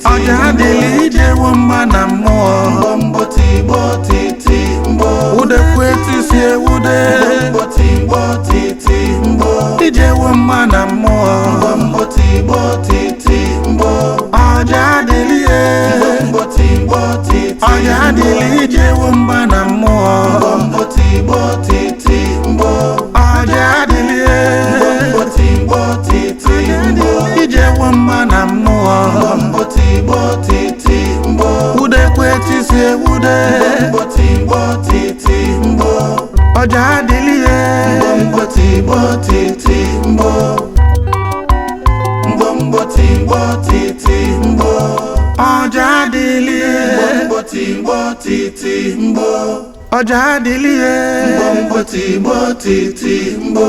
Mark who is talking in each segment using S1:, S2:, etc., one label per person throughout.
S1: titi
S2: Ọja adịlị ijewo mma na mmụọ.
S1: Mbọ tigbo titi mbọ.
S2: Udekwe tisi ewude.
S1: Mbọ tigbo titi mbọ.
S2: Ijewo mma na mmụọ.
S1: Mbọ tigbo titi mbọ.
S2: Ọja adịlị ye.
S1: Mbọ tigbo titi.
S2: Ọja adịlị ijewo mma na mmụọ.
S1: Mbọ tigbo titi mbọ.
S2: Ọja adịlị ye.
S1: Mbọ tigbo titi mbọ.
S2: Ijewo mma na mmụọ.
S1: Mbọ tigbo titi mbọ.
S2: Udekwe tisi ewude.
S1: Mbọ tigbo titi mbọ.
S2: Ọja adịlị ye.
S1: Mbọ tigbo titi mbọ. Mbọ mbọ tigbo titi mbọ.
S2: Ọja adịlị ye.
S1: Mbọ tigbo titi mbọ.
S2: Ọja adịlị ye.
S1: Mbọ tigbo titi mbọ.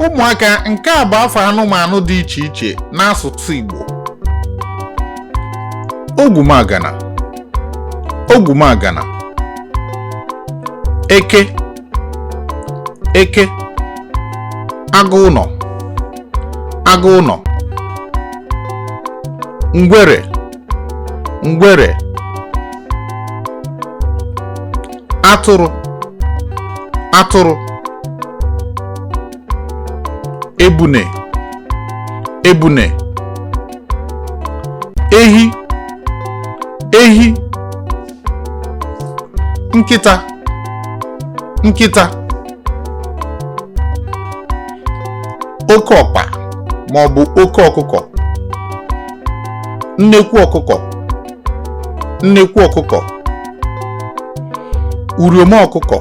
S3: Ụmụaka, nke a bụ afọ anụmanụ dị iche iche n'asụsụ Igbo. Ogwumagana, ogwumagana. Eke, eke. Agụ ụnọ, agụ ụnọ. Ngwere, ngwere. Atụrụ, atụrụ. Ebune, ebune. Ehi, ehi. Nkịta, nkịta. Oke ọkpa ma ọ bụ oke ọkụkọ. Nnekwu ọkụkọ, nnekwu ọkụkọ. Uriom ọkụkọ,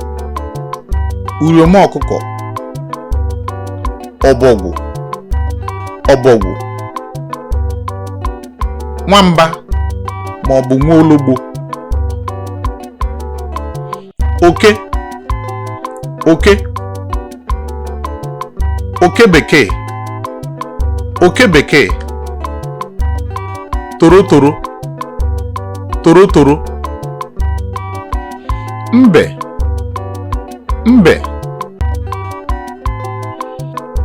S3: uriom ọkụkọ. Ọbọgwụ, ọbọgwụ. Nwamba ma ọ bụ nwaologbo. Oke, oke. Oke bekee, oke bekee. Torotoro, torotoro. Mbe, mbe.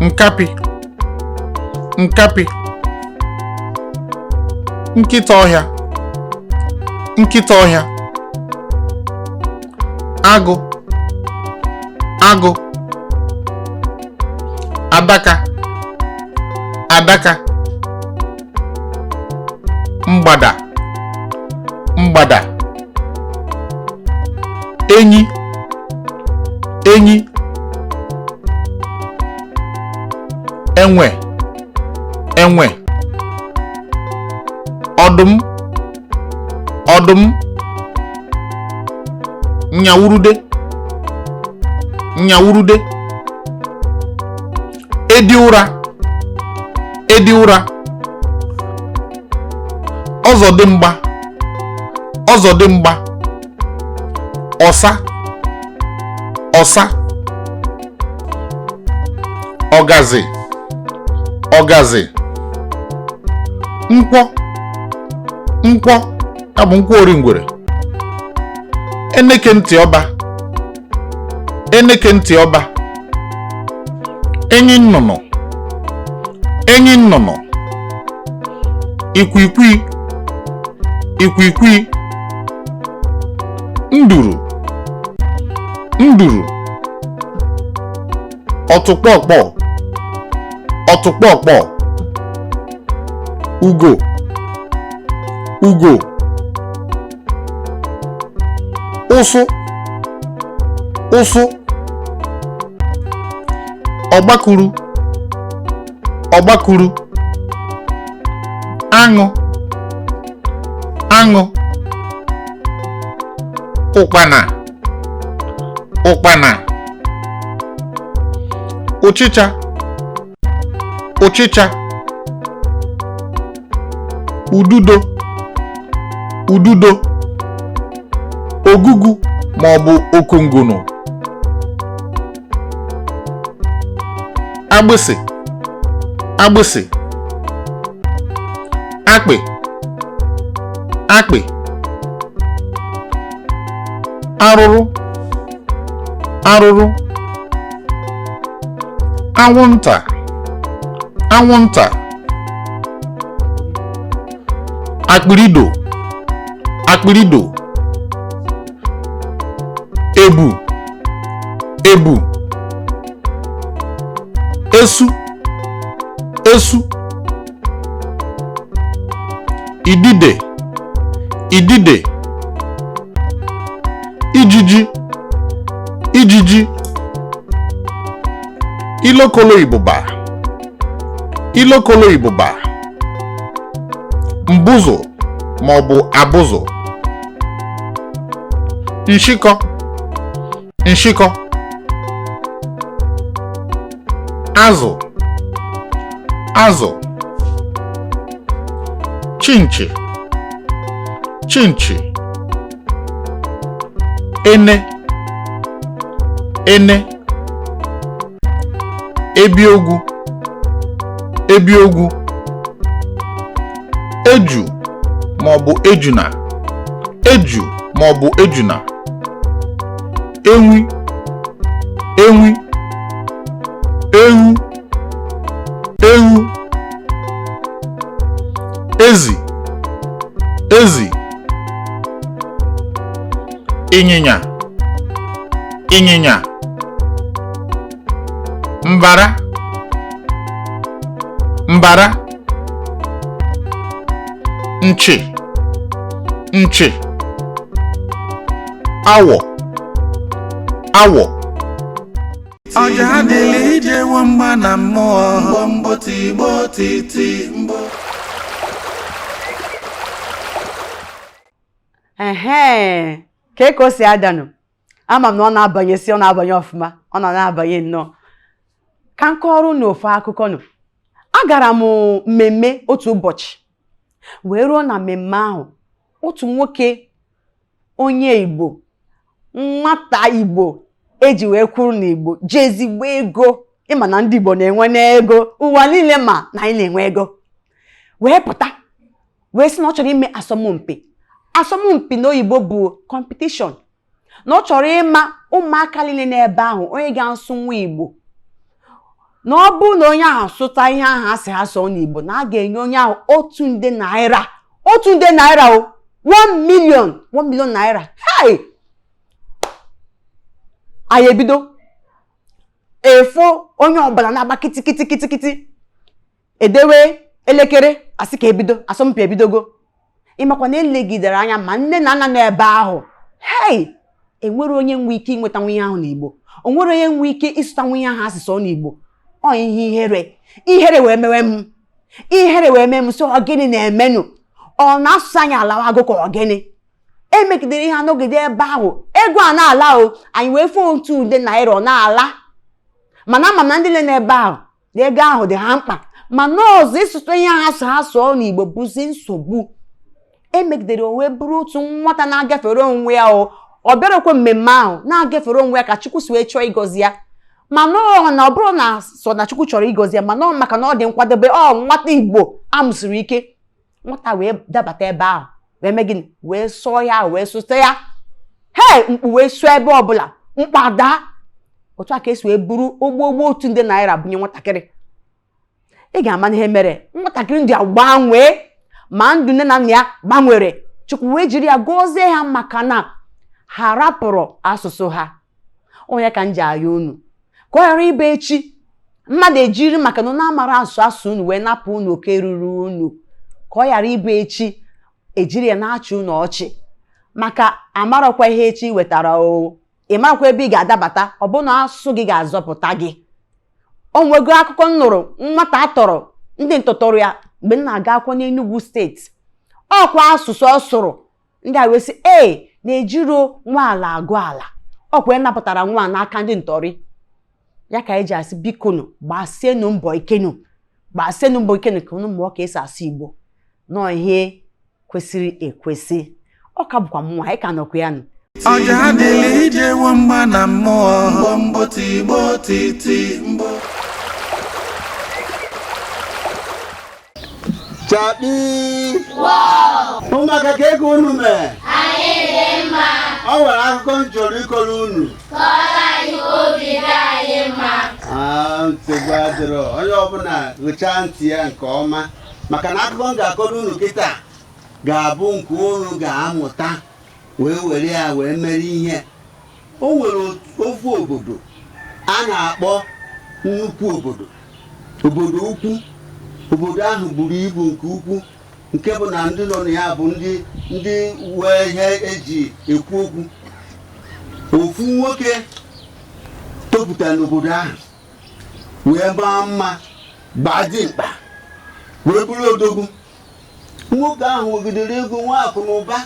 S3: Nkapị, nkapị. Nkịta ọhịa, nkịta ọhịa. Agụ, agụ. Adaka, adaka. Mgbada, mgbada. Enyi, enyi. Enwe, enwe. Ọdụm, ọdụm. Nyawurude, nyawurude. Edi ụra, edi ụra. Ọzọdimgba, ọzọdimgba. Ọsa, ọsa. Ọgazi, ọgazi. Nkwọ, nkwọ, ya bụ nkwọ oringwere. Eneke ntị ọba, eneke ntị ọba. Enyi nnụnụ, enyi nnụnụ. Ikwikwii, ikwikwii. Nduru, nduru. Ọtụkpọkpọ, ọtụkpọkpọ. Ugo, ugo. Ụsụ, ụsụ. Ọgbakuru, ọgbakuru. Aṅụ, aṅụ. Ụkpana, ụkpana. Ụchịcha, ụchịcha. Ududo, ududo. Ogugu ma ọ bụ okongolo. Agbịsị, agbịsị. Akpị, akpị. Arụrụ, arụrụ. Anwụnta, anwụnta. Akpịrịdo, akpịrịdo. Ebu, ebu. Esu, esu. Idide, idide. Ijiji, ijiji. Ilokolo ịbụba, ilokolo ịbụba. Mbụzụ ma ọ bụ abụzụ. Nshịkọ, nshịkọ. Azụ, azụ. Chinchi, chinchi. Ene, ene. Ebiogwu, ebiogwu. Eju ma ọ bụ ejuna, eju ma ọ bụ ejuna. Enwi, enwi. Ewu, ewu. Ezi, ezi. Ịnyịnya, ịnyịnya. Mbara, mbara. Nchi, nchi. Awọ, awọ.
S2: Ọja adịla ije mgba na mmụọ.
S1: Mgbo mgbo tigbo titi mgbo.
S4: Ehe, ka o si adanụ. Ama m na ọ na-abanye si ọ na-abanye ọfụma, ọ na na-abanye nnọọ. Ka m kọọrọ unu ofu akụkọ nụ. Agara m mmemme otu ụbọchị, wee ruo na mmemme ahụ, otu nwoke onye Igbo, nwata Igbo eji wee kwuru n'Igbo, ji ezigbo ego. Ịma na ndị Igbo na-enwe n'ego, ụwa niile ma na anyị na-enwe ego, wee pụta wee sị na ọ chọrọ ime asọmpi. Asọmpi n'oyibo bụ competition, na ọ chọrọ ịma ụmụaka niile n'ebe ahụ onye ga-asụ nwa Igbo, na ọ bụrụ na onye ahụ sụta ihe ahụ a sị ha sụọ n'Igbo, na a ga-enye onye ahụ 1 nde naira, 1 nde naira o, 1 million, 1 million naira. Hey! Anyị ebido efo, onye ọbụla na-agba kịtịkịtị kịtịkịtị, edewe elekere, asị ka ebido asọmpi. Ebidogo. Ịmakwa na elegidere anya ma nne na nna nọ ebe ahụ, hei, enwere onye nwe ike inweta nwa ihe ahụ n'Igbo, o nwere onye nwe ike ịsụta nwa ihe ahụ asịsọ n'Igbo. Ọ ihe ihere, ihere wee mewe m, ihere wee mee m, sị ọ gịnị na-emenụ? Ọ na asụsụ anyị alawago ka ọ gịnị? Emegidere ihe anọgide ebe ahụ, ego a na-ala o. Anyị wee fee 1 nde naira, ọ na-ala. Mana ama m na ndị niile n'ebe ahụ na ego ahụ dị ha mkpa, mana ọzọ ịsụtụ ihe ha sụ ha sụọ n'Igbo bụzi nsogbu. Emegidere o wee bụrụ otu nwata na-agafere onwe ya o, ọ bịarakwa mmemme ahụ na-agafere onwe ya, ka Chukwu si wee chọọ ịgọzi ya. Mana ọ na ọ bụrụ na sọ na Chukwu chọrọ ịgọzi ya, mana ọ maka na ọ dị nkwadobe, ọ nwata Igbo amụsiri ike. Nwata wee dabata ebe ahụ, wee mee gịnị? Wee sụọ ya, wee sụta ya. Hei, mkpu wee sụọ ebe ọbụla, mkpada otu a ka esi wee buru ogbogbo 1 nde naira bunye nwatakịrị. Ị ga-ama na ihe mere nwatakịrị ndị a gbanwee, ma ndụ nne na nna ya gbanwere. Chukwu wee jiri ya gọzie ha maka na ha rapụrụ asụsụ ha. Onye ka m ji ayọ unu ka ọ ghara ịba echi mmadụ ejiri maka na unu amara asụ asụ unu wee napụ unu oke ruru unu, ka ọ ghara ịbụ echi ejiri ya na-achị unu ọchị, maka amarọkwa ihe echi wetara o. Ị marakwa ebe ị ga-adabata, ọ bụ na asụsụ gị ga-azọpụta gị. O nwego akụkọ m nụrụ, nwata a tọrọ, ndị ntọtọrọ ya mgbe m na-aga akwụkwọ n'Enugu Steeti. Ọkwa asụsụ ọ sụrụ, ndị a wee sị ee na-ejiro nwa ala agụ ala, ọkwa ya napụtara nwa n'aka ndị ntọrị ya. Ka anyị ji asị, bikonu, gbasienụ mbọ ikenu, gbasienụ mbọ ikenu ka unu mụọ ka esi asụ Igbo nọọ ihe kwesịrị ekwesị. Ọ ka bụkwa mụnwa, anyị ka nọkwa ya nụ.
S2: Ọja adịla ije mgba na mmụọ.
S1: Mgbo mgbo tigbo titi mgbo.
S5: Chakpi! Ụmụaka, ka ego unu mee? Anyị dị mma. Ọ nwere akụkọ m chọrọ ịkọrọ unu.
S6: Kọọrọ anyị ka obi dị anyị mma.
S5: Ah, nsogbu adịrọ. Onye ọbụla gụchaa ntị ya nke ọma, maka na akụkọ m ga-akọrọ unu kịta Ga-abụ nke unu ga-amụta wee were ya wee mere ihe. O nwere ofu obodo a na-akpọ nnukwu obodo, obodo ukwu. Obodo ahụ buru ibu nke ukwu, nke bụ na ndị nọ na ya bụ ndị wee ihe eji ekwu okwu. Ofu nwoke topụtara n'obodo ahụ wee maa mma, gbaa dimkpa, wee bụrụ odogwu. Nwoke ahụ nwegidere ego, nwa akụ na ụba,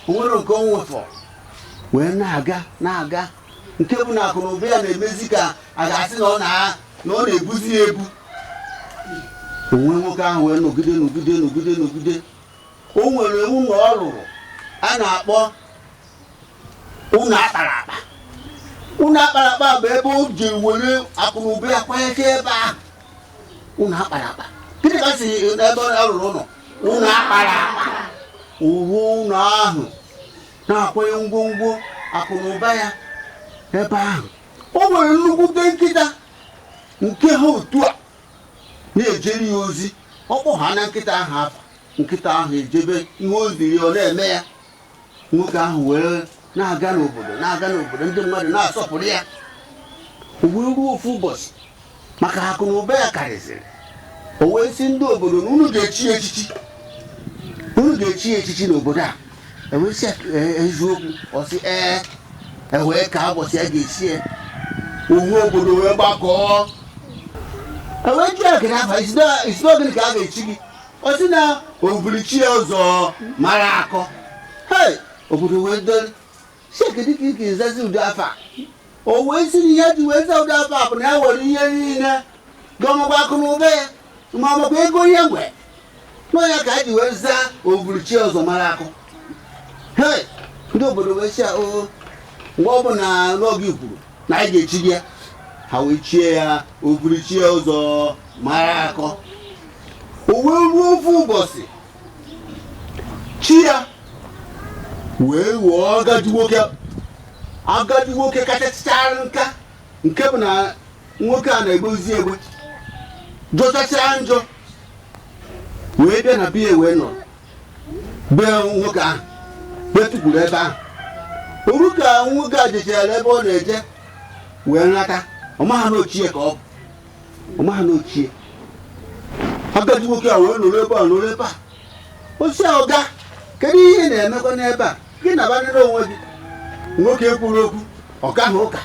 S5: onwere nke o nwefọ, wee na-aga na-aga, nke bụ na akụ na ụba ya na-emezi ka a ga-asị na ọ na-ebuzi ya ebu. Onwe nwoke ahụ wee nọgide nọgide nọgide nọgide. O nwere ụlọ ọ rụrụ a na-akpọ ụlọ akpara akpa. Ụlọ akpara akpa bụ ebe o ji were akụ na ụba ya kwanyete ebe ahụ. Ụlọ akpara akpa, gịnị ka si ebe ọ rụrụ ụlọ? Ụlọ akpara akpa. Uwe ụlọ ahụ na-akwanye ngwongwo akụ na ụba ya ebe ahụ. O nwere nnukwute nkịta nke ha otu a na-ejere ya ozi. Ọ kpọ ha na nkịta ahụ afa, nkịta ahụ ejebe ihe o ziri, ọ na-eme ya. Nwoke ahụ wee na-aga n'obodo, na-aga n'obodo, ndị mmadụ na-asọpụrụ ya. O wee ruo ofu ụbọchị, maka akụ na ụba ya karịzịrị, o wee sị ndị obodo na unu ga-echi echichi, unu ga-echi echichi n'obodo a. Ewee sị eziokwu? Ọ sị ee. Ewee ka ụbọchị a ga-esi ya, owu obodo wee gbakọọ, ewee jụọ ya kedu afa isi n'ogịnị ka a ga-echi gị. Ọ sị na ovurichi ya ụzọ mara akọ. Hei, obodo wee dọrị si kedu ka ị ga-ezazi ụdị afa? O wee sị na ihe ji wee zaa ụdị afa bụ na ya were ihe niile gọmọgwa akụ na ụba ya, ma ọmakwa ego ihe nwe nọ ya ka a ji wee zaa ovurichi ụzọ mara akọ. Hei, ndị obodo wee sị o, mgbe ọ bụ na n'oge kwuru na anyị ga-echi gị ya, ha wee chie ya ovurichi ụzọ mara akọ. O wee ruo ofu ụbọchị, chi ya wee ghọọ agadi nwoke, agadi nwoke kachachara nka, nke bụ na nwoke a na-egbozi egbe jọchachaa njọ, wee bịa na biya wee nọ bee nwoke ahụ bee tukwuru ebe ahụ. Oru ka nwoke a jechara ebe ọ na-eje wee nata, ọ maha na ochie ka ọ bụ, ọ maha na ochie. Agadi nwoke a wee nọrọ ebe a, nọrọ ebe a. Osi ọga, kedu ihe ị na-emekwa n'ebe a? Gị na-abanere onwe gị. Nwoke kwuru okwu, ọ gaghị ụka,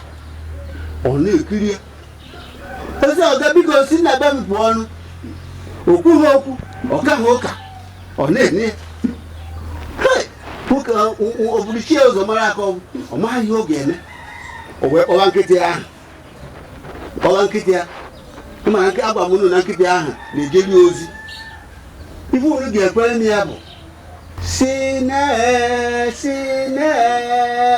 S5: ọ na-ekiri ya. Osi ọga, biko si na be m pụọ ọnụ. O kwughị okwu, ọ gaghị ụka, ọ na-ene ya. Nwoke oburuchi ya ụzọ mara aka, ọ maghị ihe ọ ga-eme. O wee kpọwa nkịtị ahụ, kpọwa nkịtị ya. Mana agwa m unu na nkịtị ahụ na-ejeri ozi. Ife unu ga-ekwere m ya bụ si na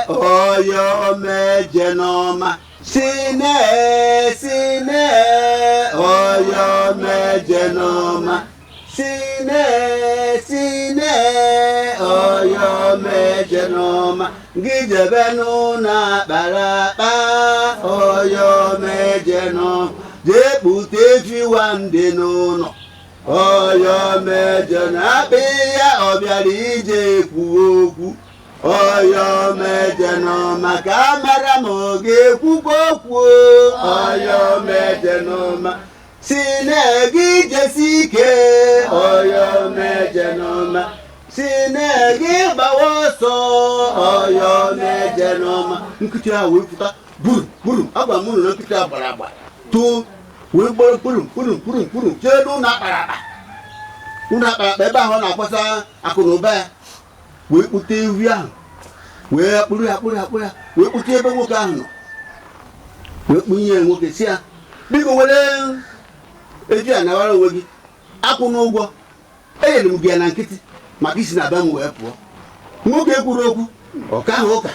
S5: oyo meje n'ọma, si na oyo meje n'ọma, si na oyo meje n'ọma, gị jebe n'ụlọ akpara akpa oyo meje n'ọma, jee kpute efi nwandị n'ụlọ oyo meje na akpị ya, ọ bịara ije kwuo okwu oyo meje n'ọma, ka amara ma ọ ga-ekwukwa okwu oyo meje n'ọma, si na gị jesi ike oyo meje n'ọma, si na gị gbawa ọsọ oyo meje n'ọma. Nkịtị ahụ wee pụta gburu gburu. Agwa m unu na nkịtị a gbara agba too, wee gbara kpuru kpuru kpuru kpuru jee n'ụlọ akpara akpa, ụlọ akpara akpa ebe ahụ ọ na-akwasa akụ na ụba ya, wee kpute ewi ahụ, wee kpụrụ ya kpụrụ ya kpụrụ ya, wee kpute ebe nwoke ahụ nọ, wee kpunye ya. Nwoke si ya, biko were eji a nawara onwe gị, akwụ n'ụgwọ, enyere m gị ya na nkịtị maka isi na be m wee pụọ. Nwoke kwuru okwu, ọka ahụ ụka.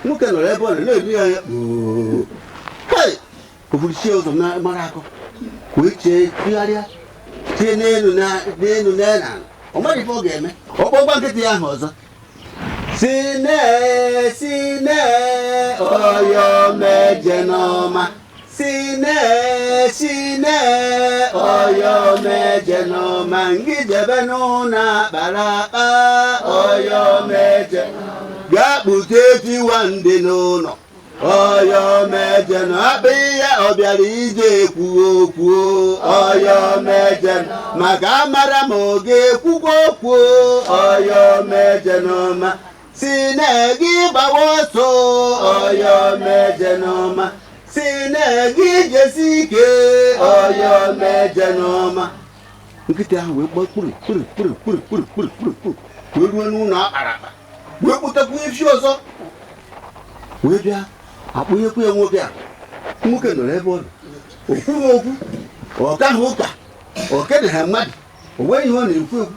S5: Nwoke nọrọ ebe ọ nọ na-eri ya anya. Hei, ofuruchie ụzọ mara akọ, wee chee tụgharịa tie n'elu n'elu n'elu ala, ọ maghị ife ọ ga-eme. Ọ kpọkwa nkịtị ya ahụ ọzọ, si na oyo meje n'ọma, Si ne si ne ọyọ meje n'ọma ngị jebe n'ụlọ akpara akpa ọyọ meje gaa kpute efi nwandị n'ụlọ ọyọ meje na akpị ya ọ bịara ije ekwu okwu ọyọ meje maka amara ma ọ ga-ekwukwa okwu ọyọ meje n'ọma si na gị gbawa ọsọ ọyọ meje n'ọma si na gị jesi ike ọyọ meje n'ọma. Nkịta ahụ wee gbaa kpuru kpuru kpuru kpuru kpuru kpuru kpuru kpuru wee ruo n'ụlọ akpara akpa wee kpụtakwu efi ọzọ wee bịa akpụnyekwu ya nwoke a. Nwoke nọrọ ebe ọ nọ o kwughị okwu, ọ gaghị ụka, ọ kedeghị mmadụ, o nweghị ihe ọ na-ekwu ekwu,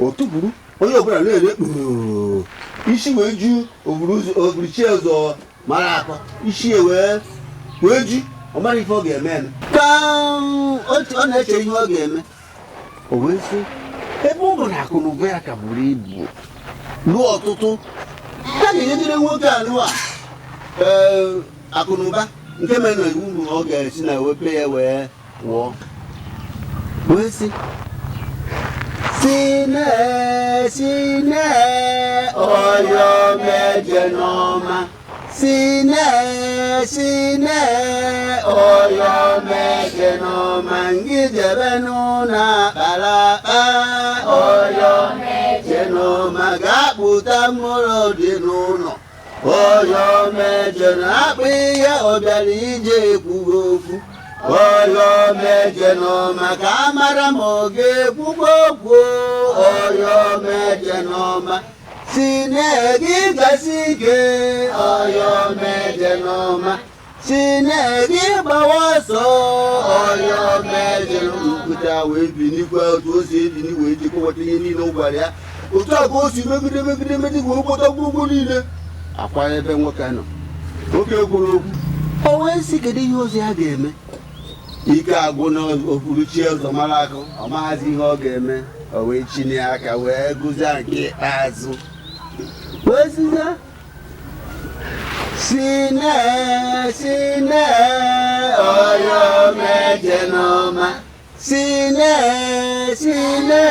S5: o tụpụrụ onye ọbụla na-ere kpoo isi wee ju oburuchi ụzọ mara akọ isi ya wee ju ọ mara ife ọ ga-eme eme ka ọ na-eche ihe ọ ga-eme. O wee sị ebe ọ bụ na akụ na ụba ya ka buru ibu ruo ọtụtụ a ga-enyejire nwoke anụ a ee akụ na ụba nke mere na iwu bụ ọ ga-esi na wepụ ya wee wụọ wee sị si ne si ne ọyọ meje n'ọma si ne si ne ọyọ meje n'ọma ngị jebe n'ụlọ akpara akpa ọyọ meje n'ọma gaa kpụta mkpụrụ dị n'ụlọ ọyọ meje na akpị ya ọ bịara ije ekwughị okwu ọyọ meje n'ọma ka amara ma ọ ga-ekwukwa okwu ọyọ meje n'ọma si na gị gasi ike ọyọ meje n'ọma si na gị gbawa ọsọ ọyọ meje. Nkụta wee binikwa otu o si ebini wee jikọwata ihe niile ọ gwara ya otu a ka o si megide megide megide wee kpọta gbogbo niile akwa ebe nwoke nọ. Nwoke kwuru okwu o wee sị kedu ihe ọzọ ya ga-eme. Ike agwụ na okwuruchi ụzọ mara akụ ọ maazị ihe ọ ga-eme o wee chinye aka wee gụzie nke ikpeazụ wee sizie si ne si ne ọyọ meje n'ọma si ne si ne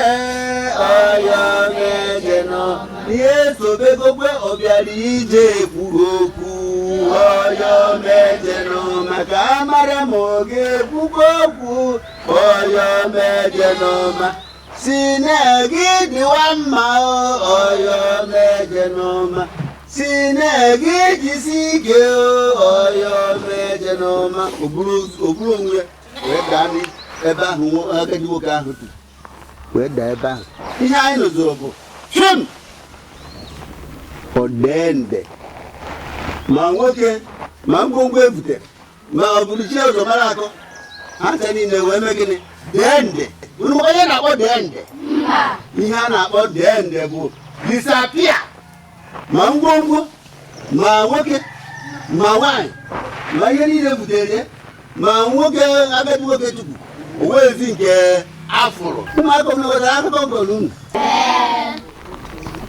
S5: ọyọ meje n'ọma ihe sobegokwe ọ bịara ije ekwughị okwu ọyọ meje n'ọma ka amara ma ọ ga-ekwukwa okwu ọyọ meje n'ọma si na gị dịwa mma ọyọ meje n'ọma si na gị jisi ike ọyọ meje n'ọma. O buru onwe ya wee daa n'ebe ahụ agadi nwoke ahụ tụ wee daa ebe ahụ. Ihe anyị nụzụrụ bụ fim ọdende ma nwoke ma ngwongwo ebutere ma ọ bụrụ chi ụzọ mara akọ ha ncha niile wee mee gịnị dende. Unu onye na-akpọ dende? Ihe a na-akpọ dende bụ disapia. Ma ngwongwo ma nwoke ma nwaanyị ma ihe niile butere ma nwoke agadi nwoke tupu o wezi nke afụrụ. Ụmụaka unu ghọtara akụkọ nkọrọ unu?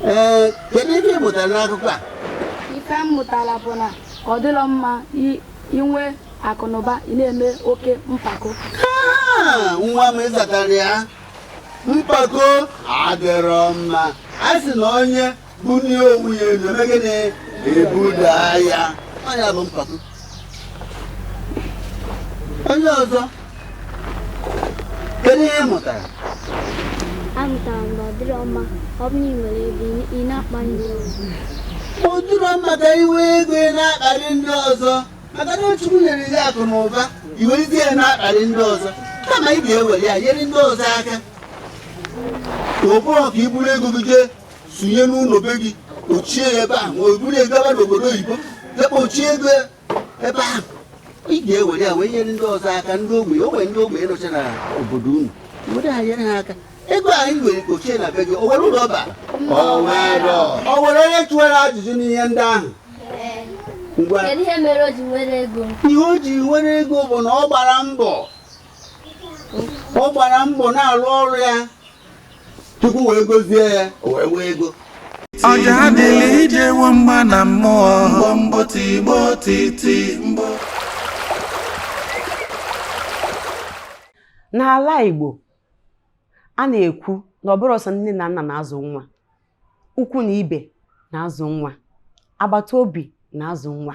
S5: Ee, kedu ihe ị mụtara n'akụkọ a?
S7: Ife m mụtara bụ na ọ dịrọ mma inwe akụnụba ị na-eme oke mpako.
S5: Nwa m ịzatara ya mpako adịrọ mma. A sị na onye bunie onwe ya elu eme gịnị ebuda ya. Onye bụ mpako. Onye ọzọ kedu ihe ị mụtara?
S6: Amụtara m na ọ dịrọ mma ọ bụrụ na ị nwere ego ị na-akpa ndị ọzọ.
S5: Ọ dịrọ mma ka iwe ego ị na-akparị ndị ọzọ maka na Chukwu nyere gị akụ na ụba i werite ya na-akparị ndị ọzọ kama ị ga-ewere ya nyere ndị ọzọ aka. Ọ bụrụ ka i buru ego gị jee sonye n'ụlọ be gị kpochie ya ebe ahụ ma o buru ego gaba n'obodo oyibo jee kpochie ego ebe ahụ ị ga-ewere ya wee nyere ndị ọzọ aka ndị ogbenye o nwere ndị ogbenye nọcha na obodo unu were ha nyere ha aka. Ego anyị nwere kpochie na be gị o nwere ụlọ ọba o nwere onye tụwara ajụjụ n'ihe ndị ahụ? Ngwa
S6: Kedu ihe mere o ji nwere ego?
S5: Ihe o ji nwere ego bụ na ọ gbara mbọ ọ gbara mbọ na-arụ ọrụ ya tupu wee gozie ya o wee nwee ego.
S2: Ọja adịla ije wọ mgba na mmụọ
S1: Mbọ mbọ tigbo titi mbọ.
S4: N'ala Igbo, a na-ekwu na ọ bụrọ sọ nne na nna na-azụ nwa, ukwu na ibe na-azụ nwa, agbata obi na-azụ nwa.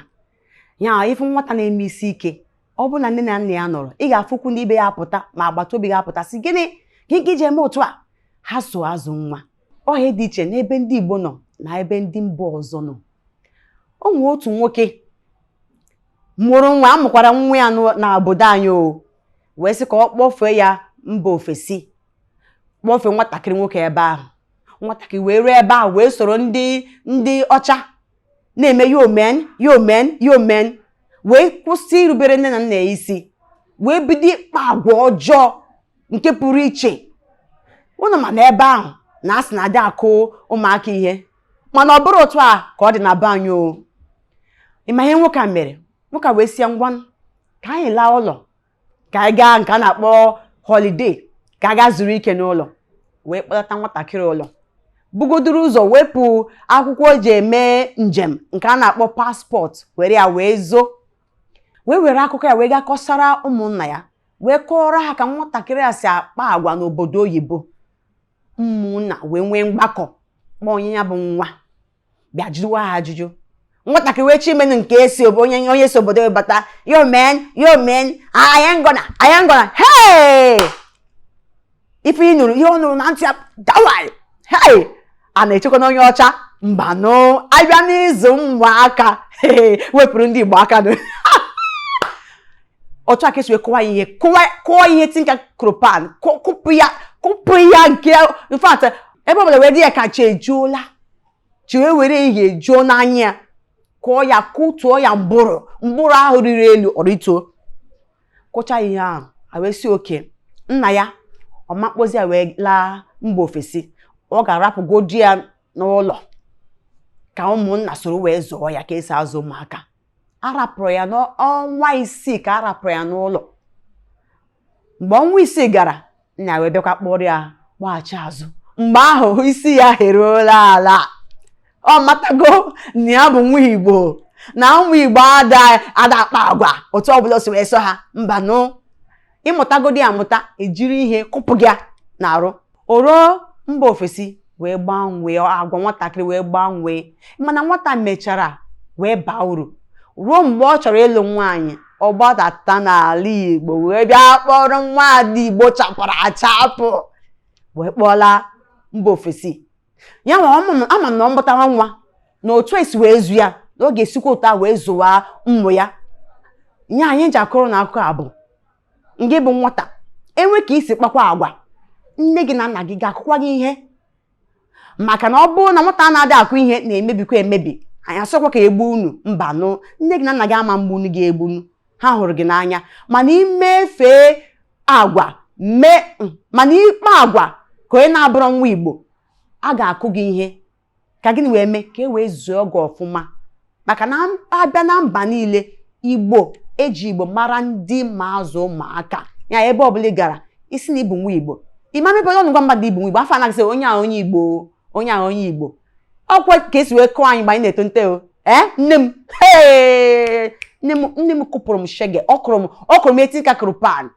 S4: Ya ịfụ nwata na-eme isi ike, ọ bụrụ na nne na nna ya nọrọ, ị ga-afụ ukwu na ibe ya apụta ma agbata obi ga-apụta sị gịnị gị ka iji eme otu a. Ha so azụ nwa. Ọhịa dị iche n'ebe ndị Igbo nọ na ebe ndị mba ọzọ nọ. O nwee otu nwoke mụrụ nwa, amụkwara nwa ya n'obodo anyị o wee sị ka ọ kpọfee ya mba ofesi, kpọfee nwatakịrị nwoke ebe ahụ. Nwatakịrị wee ruo ebe ahụ wee soro ndị ọcha na-eme yo men yo men yo men, wee kwụsị irubere nne na nna ya isi, wee bido ịkpa agwa ọjọọ nke pụrụ iche. Ụnụ ma na ebe ahụ na asị na adị akụ ụmụaka ihe, mana ọ bụrụ otu a ka ọ dị na be anyị o. Ịma ihe nwoke a mere? Nwoke a wee sị ya, ngwa, ka anyị laa ụlọ, ka anyị gaa nke a na-akpọ holiday, ka a gaa zuru ike n'ụlọ. Wee kpọlata nwatakịrị ụlọ, bugodoro ụzọ wepụ akwụkwọ o ji eme njem nke a na-akpọ passport, were ya wee zoo, wee were akụkọ ya wee gaa kọsara ụmụnna ya, wee kọọrọ ha ka nwatakịrị a si akpa agwa n'obodo oyibo. Ụmụnna wee nwee mgbakọ, kpọọ onye ya bụ nwa bịa jụwa ha ajụjụ. Nwatakịrị wee chi imenụ nke esi onye si obodo bata, yo man yo man, I ain't gonna, I ain't gonna. Hey, ife ị nụrụ, ihe ọ nụrụ na ntị ya dawai. Hey, a na-echekwa na onye ọcha mba nụ abịa n'ịzụ ụmụaka wepụrụ ndị Igbo aka nụ. Otu a ka esi wee kụwa ya ihe, kụọ ihe tinka kropan, kụpụ ya, kụpụ ya nke in fact ebe ọbụla wee dị ya ka chi ejuola, chi wee were ihe ejuo n'anya ya, kụọ ya, kụtuo ya mbụrụ, mbụrụ ahụ riri elu ọrịtuo, kụcha ihe ahụ. A wee si oke nna ya ọmakpozi ya wee laa mba ofesi, ọ ga-arapụgodi ya n'ụlọ ka ụmụnna soro wee zụọ ya ka esi azụ ụmụaka. A rapụrụ ya n'ọnwa 6 ka a rapụrụ ya n'ụlọ. Mgbe ọnwa 6 gara, nna wee bịakwa kpọrọ ya kpọghachi azụ. Mgbe ahụ isi ya eruola ala, ọ matago na ya bụ nwa Igbo, na ụmụ Igbo ada ada akpa agwa otu ọbụla o si wee so ha mba nụ. Ịmụtagodi amụta, ejiri ihe kụpụ gị n'arụ. O ruo mba ofesi wee gbanwee agwa nwatakịrị, wee gbanwee, mana nwata mechara wee baa uru ruo mgbe ọ chọrọ ịlụ nwaanyị. Ọ gbadata n'ala Igbo wee bịa kpọrọ nwaada Igbo chapụrụ achapụ wee kpọla mba ofesi ya. Ma ama m na ọ mụtara nwa na otu esi wee zu ya, na ọ ga-esikwa otu a wee zụwa ụmụ ya. Nye anyị ji akụrụ na akụkọ a bụ ngị bụ nwata enwe ka isi kpakwa agwa, nne gị na nna gị ga-akụkwa gị ihe, maka na ọ bụrụ na nwata na-adị akụ ihe na-emebikwa emebi, anyị asọkwa ka egbu unu mba nụ. Nne gị na nna gị ama mgbu unu ga-egbunu, ha hụrụ gị n'anya, mana imefee agwa mee, mana ikpe agwa ka onye na-abụrụ nwa Igbo, a ga-akụ gị ihe ka gịnị wee mee ka e wee zụọ gị ọfụma. Maka na abịa na mba niile, Igbo eji Igbo mara ndị ma azụ ụmụaka ya. Ebe ọbụla ị gara, isi na ịbụ nwa Igbo, ịma mepere ọnụ gwa mmadụ ịbụ nwa Igbo, afọ anaghị onye a onye Igbo, onye a onye Igbo. Ọkwa ka esi wee kụọ anyị mgbe anyị na-eto o. Ee, nne m, nne m kụpụrụ m shege, ọ kụrụ m eti ka kụrụ pan,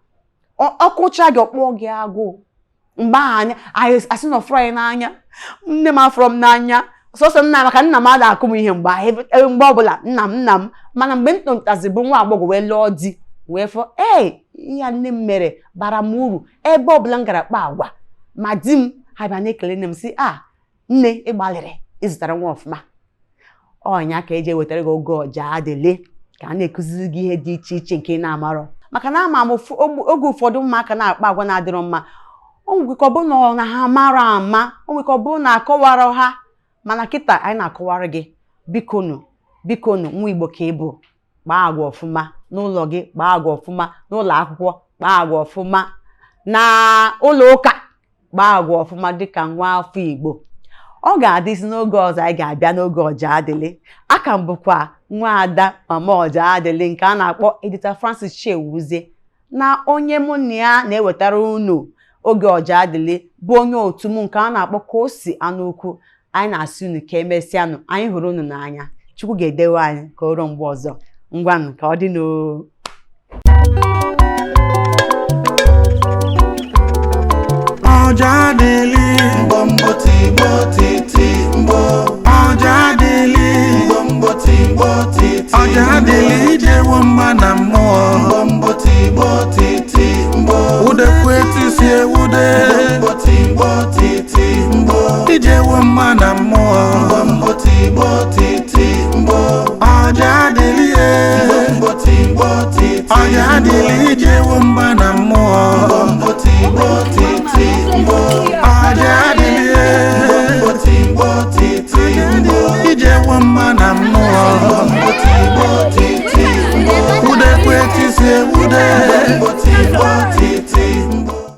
S4: ọ kụcha gị, ọkpụọ gị agụụ. Mgbe ahụ anyị asị na ọfụrụ anyị n'anya, nne m afụrọ m n'anya sọsọ nna, maka nna m ada akụ m ihe mgbe mgbe ọbụla nna m nna m. Mana mgbe m tontazi bụ nwa agbọghọ wee lụọ di wee fọ, ee, ihe nne m mere bara m uru. Ebe ọbụla m gara kpa agwa ma di m ha bịa na-ekele nne m sị, a nne ịgbalịrị ịzụtara nwa ọfụma. Ọnya ka eji ewetara gị oge ọja adịle ka a na-ekụziri gị ihe dị iche iche nke ị na-amarọ. Maka na ama m oge ụfọdụ ụmụaka na-akpa agwa na-adịrọ mma, o nwere ka ọ bụrụ na ha mara ama, o nwere ka ọ bụrụ na akọwara ha, mana kịta anyị na-akọwara gị. Bikonu, bikonu, nwa Igbo ka ị bụ, kpaa agwa ọfụma n'ụlọ gị, kpaa agwa ọfụma n'ụlọ akwụkwọ, kpaa agwa ọfụma na ụlọ ụka, kpaa agwa ọfụma dịka nwa afọ Igbo. Ọ ga-adịzi n'oge ọzọ anyị ga-abịa n'oge ọja adịlị. Aka m bụkwa nwaada mama ọja adịlị nke a na-akpọ Edita Francis Chiewuzie, na onye mụ na ya na-ewetara unu oge ọja adịlị bụ onye otu m nke a na-akpọ Kosi Anụ Ukwu. Anyị na-asị unu ka emesịanụ. Anyị hụrụ unu n'anya. Chukwu ga-edewe anyị ka o ruo mgbe ọzọ. Ngwanụ, ka ọ dị n'o.
S2: Ọja adịlị.
S1: Mgbọmgbọ tigbo titi mgbọ.
S2: Ọja adịlị.
S1: Mgbọmgbọ tigbo titi.
S2: Ọja adịlị ijewo mma na mmụọ.
S1: Mgbọmgbọ tigbo titi mgbọ.
S2: Udekwu etisi ewude.
S1: Mgbọmgbọ tigbo titi mgbọ.
S2: Ijewo mma na mmụọ.
S1: Mgbọmgbọ tigbo titi.